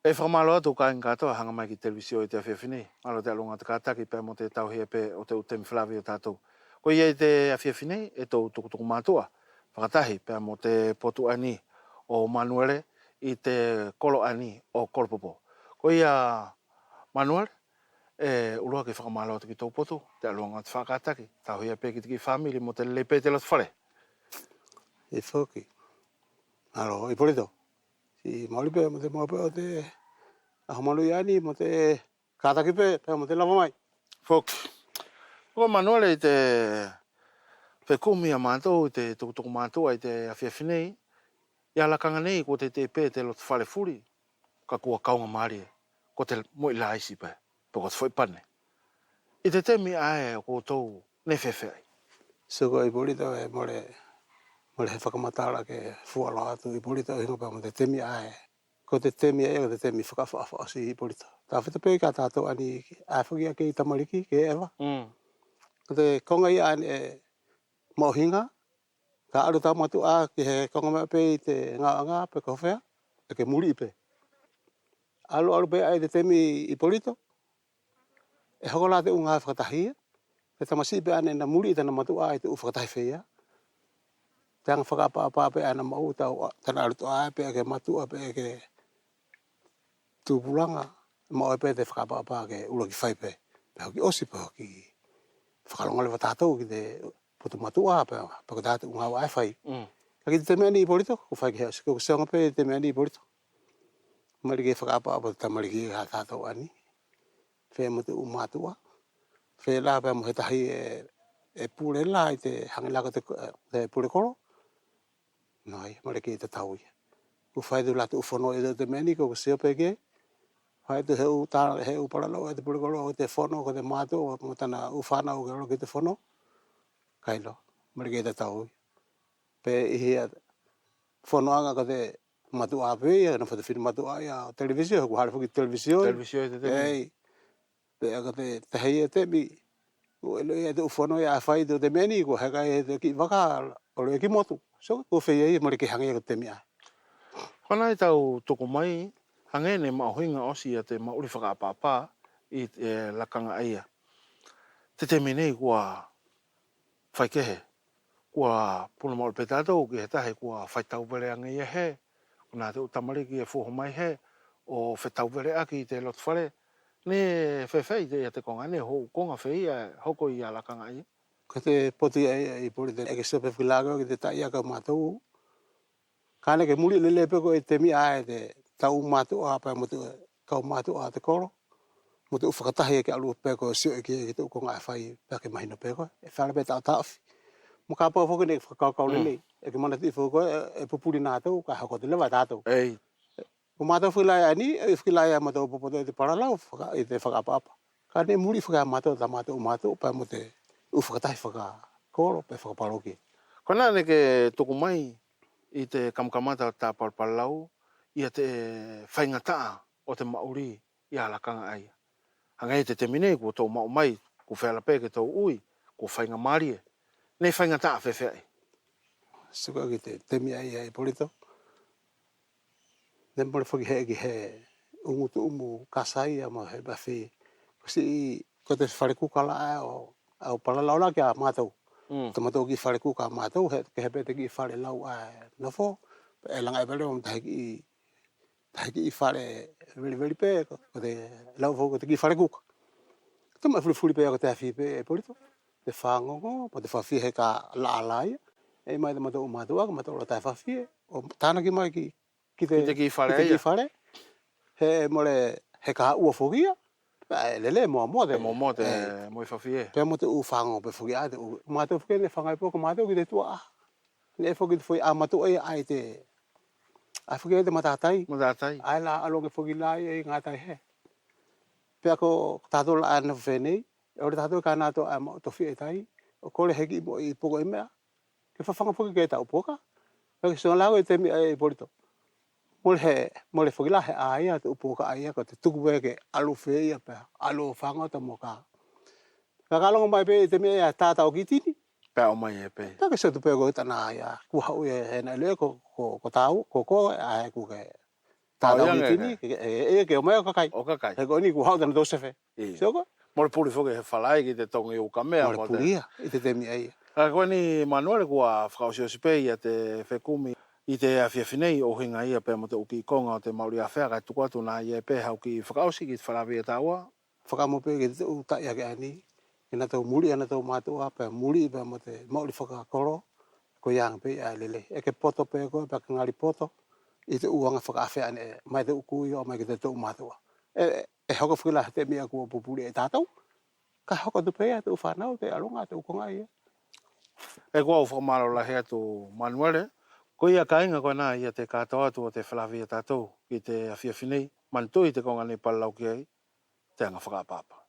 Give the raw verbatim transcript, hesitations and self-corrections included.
ʻE fakamālō atu kāiga kātoa haga mai ki televisio ʻi te afiafi nei. Mālō te ʻaluʻaga ʻo te kātaki pea mo te tauhi pe ʻo te ʻu temi felaveʻi ʻo tātou. Koia ʻi te afiafi nei ʻe tou tukutuku mātuʻa fakatahi pea mo te potu ʻaeni ʻo Manuele ʻi te kolo ʻaeni ʻo Kolopopo. Koia Manuele, ʻe ʻuluaki fakamālō atu ki tou potu, te ʻaluʻaga ʻo te fakakātaki, tauhi pe ki te kiʻi fāmili mo te lelei pe ʻi te loto fale. ʻIo foki. Mālō Ipolito. Siʻi maʻuli pe mo te maʻu pe ʻo te ʻaho maʻuli ʻaeni mo te kātaki pe, pea mo te lava mai. Foki. Ko Manuele, ʻi te fekumi ia mātou ʻi te tukutuku mātuʻa ʻi te afiafi nei, ia lakaga nei kua teitei pe te loto fale fuli, kaʻe kua kauga mālie, ko te moʻi laisi pe, pe ko te foʻi pane. ʻI te temi ʻae ʻo koutou neʻe feafeaʻi? Sio ko Ipolito ʻe mole, mole he fakamatala ke fualoa atu Ipolito ʻo higoa pea mo te temi ʻae. Ko te temi ʻaia ko te temi fakaʻofoʻofa ʻosi Ipolito. Tafito pe kia tātou ʻaeni ʻae foki ia kei tamaliki, kei ʻeva. Mm. Ko te koga ia ʻaeni ʻe maʻuhiga, ka alu tau matuʻa ki he koga meʻa pe ʻi te gaoʻaga pe ko fea, ʻe ke muliʻi pe. Alu alu pe ʻae ʻi te temi Ipolito, ʻe hoko la te ʻu gaue fakatahi ia. Te tamasiʻi pe ʻae neʻe ina muliʻi tana matuʻa ʻi te ʻu fakatahi feia. Te aga fakaʻapaʻapa pe ʻae ina maʻu tau, tana alu toʻa ʻae pe ke matuʻa pe ke tupulaga, maʻu pe te fakaʻapaʻapa ke ʻuluaki fai pe. Pe hoki ʻosi, pe hoki fakalogo leva tātou ki te potu matuʻa pe, pe ko tātou ʻu gaue ʻae fai. Mm. Kaʻe ki te temi ʻaeni Ipolito, kua fai ke he ʻosi, kua sioga pe te temi ʻaeni Ipolito. Maʻuli ke fakaʻapaʻapa te tamaliki ha tātou ʻaeni. Fea mo te ʻu matuʻa. Fea la pea mo he tahi ʻe, ʻe pule la ʻi te hage la ko te, te pule kolo. Noa ia, maʻuli ke tatau ia. Kua fai atu la te ʻu fono ʻi te meʻa nei kua sio pe ke. Fai atu he ʻu ta-, he ʻu palalau ʻa te pule kolo ʻo te fono ko te matuʻa mo tana ʻu fanau ke olo ki te fono. Kaʻe ʻilo, maʻuli ke tatau ia. Pe ʻi he fonoʻaga ko te matuʻa pe ia, nofo te fili matuʻa ia, televisio, kua hale foki televisio. Televisio ʻi te temi. Ei. Pea ko te tahi ia temi, ʻo ʻilo ia te ʻu fono ia ʻae fai ʻi te temi ʻaeni, kua heka ia te kiʻi vaka, olo ia ki motu. So, kua feia ia, maʻuli ke hage ia ko te temi ʻae. Ko ʻaena ʻi tau tuku mai, hage neʻe maʻuhiga ʻosi ia te maʻuli fakaʻapaʻapa ʻi te lakaga ʻaia. Te temi nei kua faikehe, kua puna maʻuli pe tatou ki he tahi kua fai tauvele age ia he, ko natou tamaliki ʻe fuoho mai he, ʻo fetauveleʻaki ʻi te loto fale, neʻe feafeaʻi ia te koga nei, hou koga feia, hoko ia lakaga ʻaia. Ko te potu ia ʻaia Ipolito ʻe ke sio pe foki la ko ki te taʻiake ʻa matou, Kaʻe neʻe ke muliʻi lelei pe ko ʻi te temi ʻae te tau matuʻa pea mo te kau matuʻa ʻa te kolo. Mo te ʻu fakatahi ʻe ke alu pe ko sio ʻi ki, ki te ʻu koga ʻe fai pea ke mahino pe ko ʻe feala pe tau taʻofi. Mo kapau foki neʻe fakakaukau lelei. ʻE ke manatuʻi foki ko ʻe, ʻe pupuli natou kaʻe hoko atu leva tatou. Ei. Ko matou foki la ʻaeni, ʻe foki la ia matou popoto ʻi te palalau, faka-, ʻi te fakaʻapaʻapa. Kaʻe neʻe muliʻi foki ʻa matou, ta matou matuʻa pea mo te ʻu fakatahi fakakolo pe fakapalokia. Ko ʻaena neʻe ke tuku mai ʻi te kamakamata ʻo ta palalau ia te faigataʻa ʻo te maʻuli ia lakaga ʻaia. Hage ʻi te temi nei kua tou maʻu mai, kua feala pe ke tou ui, kua faigamalie. Neʻe faigataʻa feafeaʻi? Sio ki te temi ʻaia Ipolito. Neʻe mole foki he, ki he ʻumu tuʻumu kasa ia mo he bafi. Ko siʻi, ko te fale kuka la ʻae ʻo, ʻo palalau la kia matou. Mm. Te matou kiʻi fale kuka ʻa matou, he, ke he pe te kiʻi fale lau ʻae nofo, ʻe laga ʻe pele ʻo tahi kiʻi, tahi kiʻi fale veliveli pe, ko, ko te lau foki ko te kiʻi fale kuka. Te maʻi fulifuli pe ia ko te afi pe Ipolito. Te fagogo, mo te fafie he ka laʻa la ia. ʻE ʻi mai te matou matuʻa, ka matou olo taʻe fafie. ʻO tanaki mai ki ki te, ki te kiʻi fale, ki te kiʻi fale. He mole, he ka ua foki ia. ʻE lele, moamoa te, moamoa te, e, moʻi fafie. Pea mo te ʻu fagogo pe foki ʻae te ʻu, matou foki neʻe fagai pe ko matou ki te tuʻa. Neʻe foki te foʻi ʻa matou ʻae ʻi te, ʻae foki ʻi te matatai. Matatai. ʻAe la, ʻalu age foki la ʻi, ʻi gatai he. Pea ko tatou la ʻae nofo fenei, ʻe ʻole tatou ka natou ʻae maʻu tofi ʻe tai, ʻo kole he kiʻi moʻi poko ʻi meʻa. Ke fafaga foki ke tau poka. Pea ke sio la ko ʻi te temi ʻae Ipolito. Mole he, mole foki la he ʻaia te ʻu poka ʻaia ko te tuku pe ke alu feia pea, alu fagota mo ka. Pea ka logo mai pe ʻi te temi ʻaia tatau ki tini. Pea ʻomai e pe. Pea ke sio atu pe ko tana ʻaia, kua haʻu ia he na ʻiloʻi ko, ko, ko tau, ko, ko, ʻae kua ke Tau ia ke, ke, ke, ke, ke ʻomai ʻo kakai. ʻO kakai. He ko ʻeni kua haʻu tanatou sefe. Io. Sio koe? Mole puli foki he falai ki te togi ukamea. Mole puli ia ʻi te temi ʻaia. Kaʻe ko ʻeni Manuele kua fakaʻosiʻosi pe ia te fekumi ʻi te afiafi nei ʻo ʻuhiga ia pea mo te ʻu kiʻi koga ʻo te maʻuli ʻafea kaʻe tuku atu na ia pe hau kiʻi fakaʻosi ki te falavi ʻa taua. Fakaʻamu pe ki te ʻu taʻiake ʻaeni, ke natou muliʻi ʻanatou matuʻa pea muliʻi pea mo te maʻuli fakakolo, koia age pe ia ʻe lelei. ʻE ke poto pe koe pea ke gali poto ʻi te ʻu aga fakaʻafea ʻaeni ʻe mai te ʻu kui ʻo mai ki te ʻu matuʻa. ʻE, ʻe hoko foki la he temi ʻae kua pupuli e tatou. Kaʻe hoko atu pe ia te ʻu fanau te ʻaluʻaga te ʻu koga ia. ʻE kua au fakamalo lahi atu Manuele, koia kaiga koe na ia te katoa atu ʻo te falavi ʻa tatou ki te afiafi nei, manatuʻi te koga nei palalau ki ai, te aga fakaʻapaʻapa.